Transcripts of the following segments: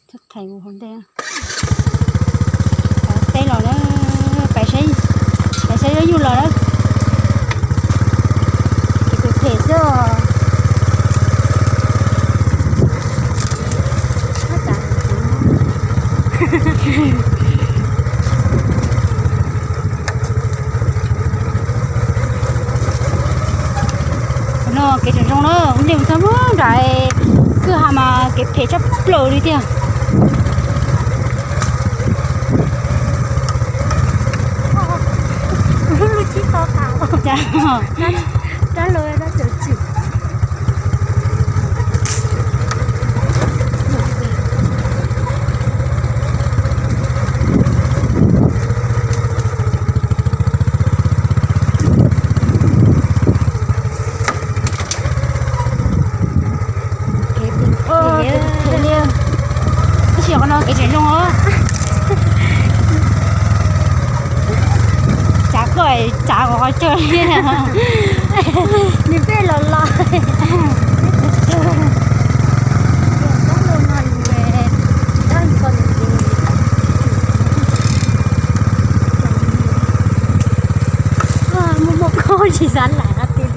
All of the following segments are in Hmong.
Thawj qhais mus hauv ntej. Pais teb los na, pais saib, pais saib zaub nyuj los na. Ces phem phem xwb os. Qhov no kev tseem zoo na, ua ntej mus txog nram kwj ha mas kev phem tshaj plaws li tiag. Tab sis qhov no kev tseem zoo os. Tsav koj tsav kom qhov chaw li. Nws pej los los. Muaj muaj koj tsis xav lam qab teb.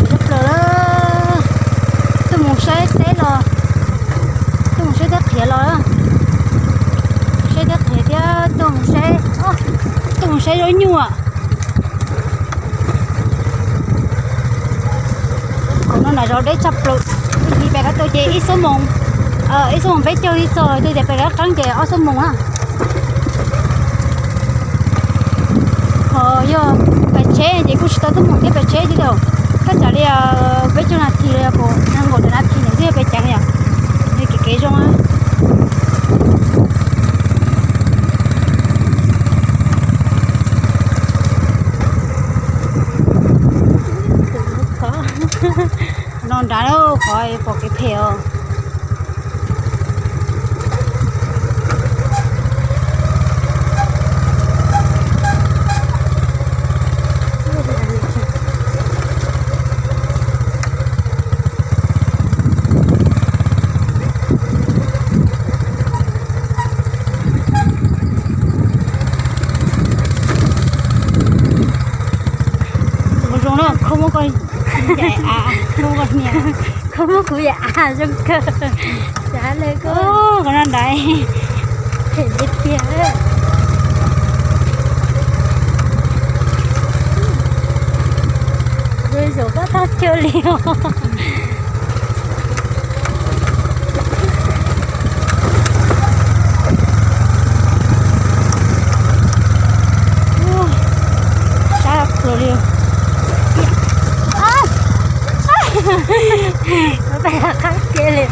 Tshaj plaws, tuaj mus saib teb los, tuaj mus saib teb qhiav los, saib teb qhiav thiab tuaj mus saib, tuaj mus saib zaub nyuj. Qhov no nram zos deb tshaj plaws, ib pliag peb rov tuaj ces ib xuab moos, ib xuab moos peb caug li txog, twb tias peb rov qeeb ces ob xuab moos na. Ho yog pais tsheb ces kuj tsis tau xuab moos thiab, pais tsheb thiaj li thaj tsam li peb caug nas this los yog nees nkaum tawm nas this ntawd xwb pais ceev yom. Yog kev kev zoo na. No nrad qhov pom kev phem os. Zoo na, khaub muab koj, khaub muab kuv yam av zoo kawg. Xav li koj, qhov no nrad phem tiag tiag. Zoo zaum koj tag chaw li os. Sab pluav li. Peb qab kev li.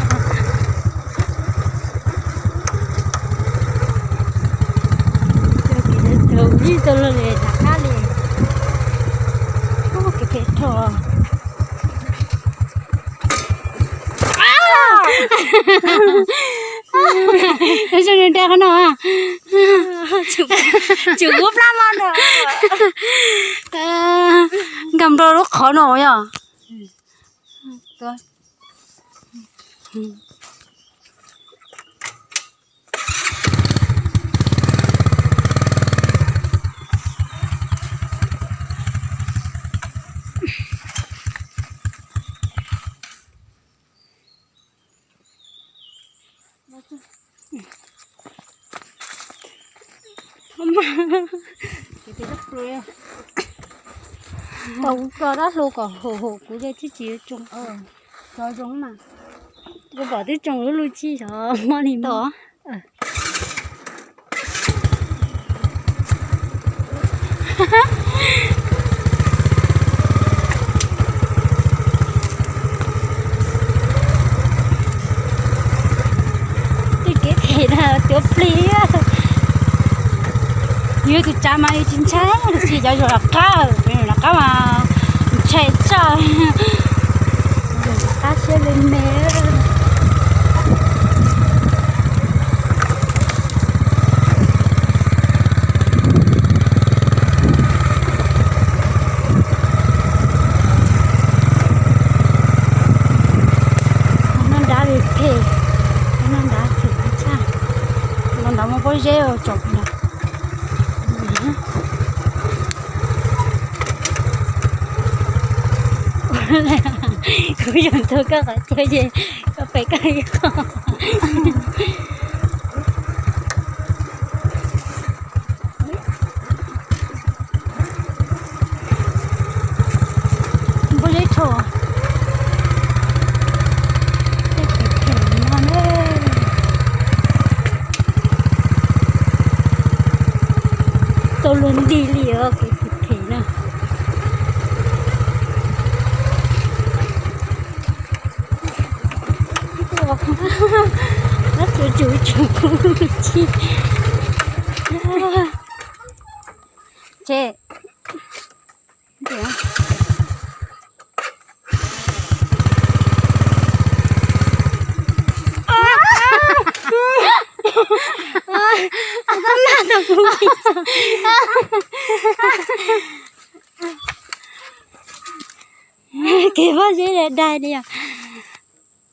Ib tug lug li rov qab li. Kev phem dhau. Zoo nws da qhov no. Tsis kub plab mog no. Nkag nplog lub qhov no yog. Tau kuv tso dab hlau kom huv huv kuv ze tsis tsis tsoo. Tso zoo mas. Kuv pom twb tsoo lub lub tshib xyov mob li mob. Tej kev phem na cuav plig. Yus tus tsav mas yus tsis ntshai, tab sis cov zaum lawv qab, cov zaum lawv qab mas ntshai tshaj. Qab siab me me. Pob zeb tsom no. Kuv yog ntug koj qhov chaw ces koj pem koj ib qho. Npua zeb tshauj. Tej kev phem no na. Tau luag nti li os, kev phem phem na. Tsum tsum tsum kuv tsis. Che. Kev pob zeb dai li os.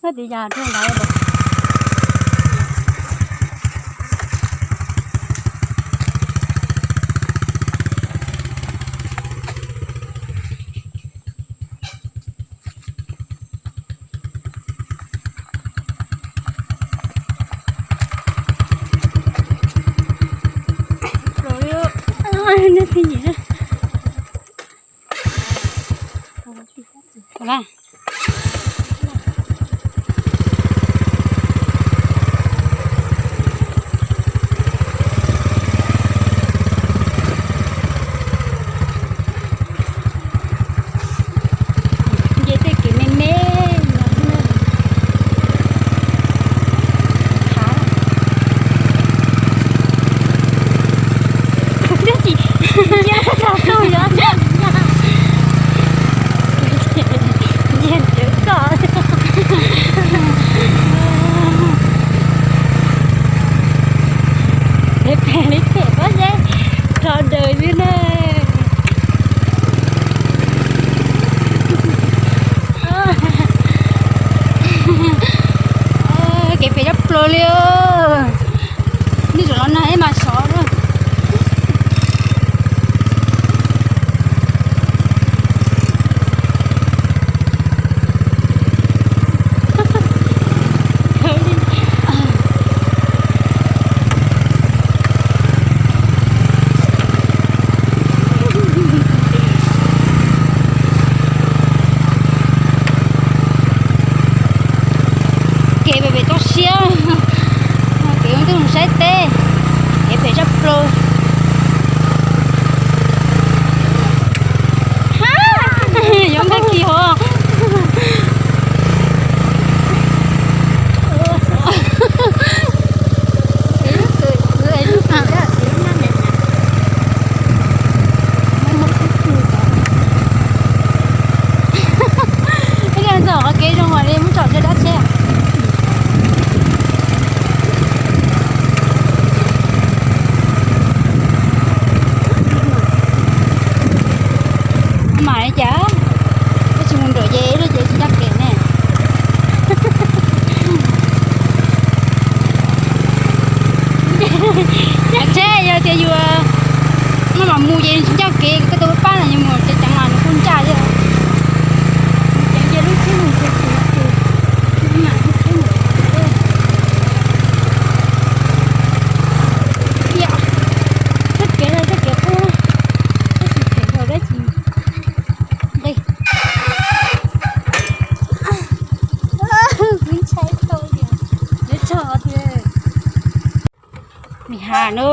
Koj tiv yas rau ntawd. Nce tej kev me me no xwb na. Twb tsis nce txog tuj yuav nce ntawd koj. Pem pem li phem pob zeb rho daws xwb na. Kev phem tshaj plaws li. Nej zaum los nag ib mas sov lawm. Kev pem pem toj siab, kev ua ntej mus saib teb, kev phem tshaj plaws. Yuav nqaij kis hov. Ib leeg txog qhov kev zoo ua li muab tsom rau dab tsheb. Mam li cas, koj tsis mus nram ces ib lub ces tsis ncaj kev ne. Tsheb yog tias yus maj mam mus ces tsis ncaj kev, koj tau pab los yus mus ces ceev los nws kuj ncaj thiab. Ceev cia lub tsheb mus ces tsis ncaj kev, mam lub tsheb mus. Txoj kev no txoj kev qub, tab sis phem dhau dab tsi nqi. Kuv ntshai dhau tias nws tso tias. Nws has no,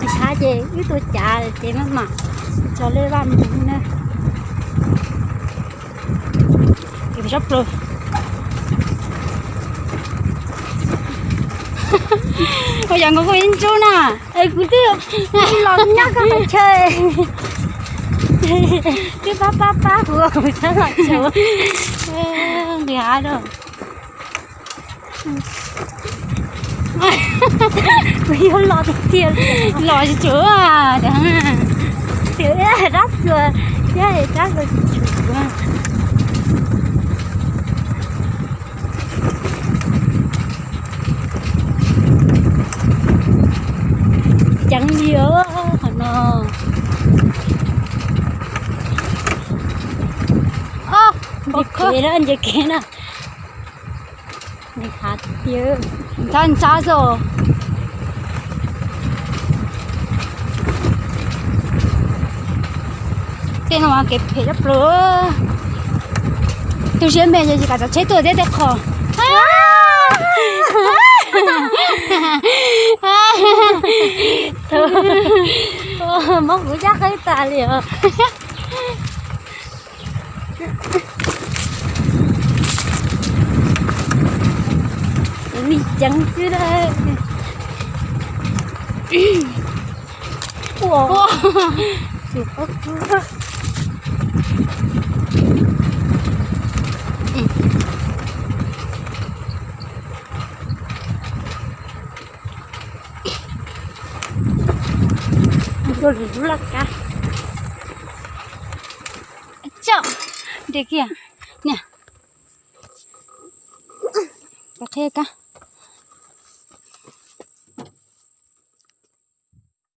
nws has ces wb tuaj cav ces maj mam tso lej vaj mus na. Sab plaws. Ua yog nkaus koj ib ntsub na. Kuv twb los nyob koj qhov chaw. Twb pab pab pab kuv, kuv txhob los tsuav. Nqis av rau. Kuv yuav los tiag tiag li. Los tsis tshua, tias dab txuas thiab dab txuas tsis tshua. Nce kev na, nce kev na. Ntxhab ntxhab xwb. Tej no mas kev phem tshaj plaws. Tus siab me ces tsis kam tsav tsheb tuaj thiab tej qho. Mob kuv caj qheb tas li os. Ua li ceev xwb na. Ua, ua lub laj kab. Tso, nres kiag. Niam, qhia kab.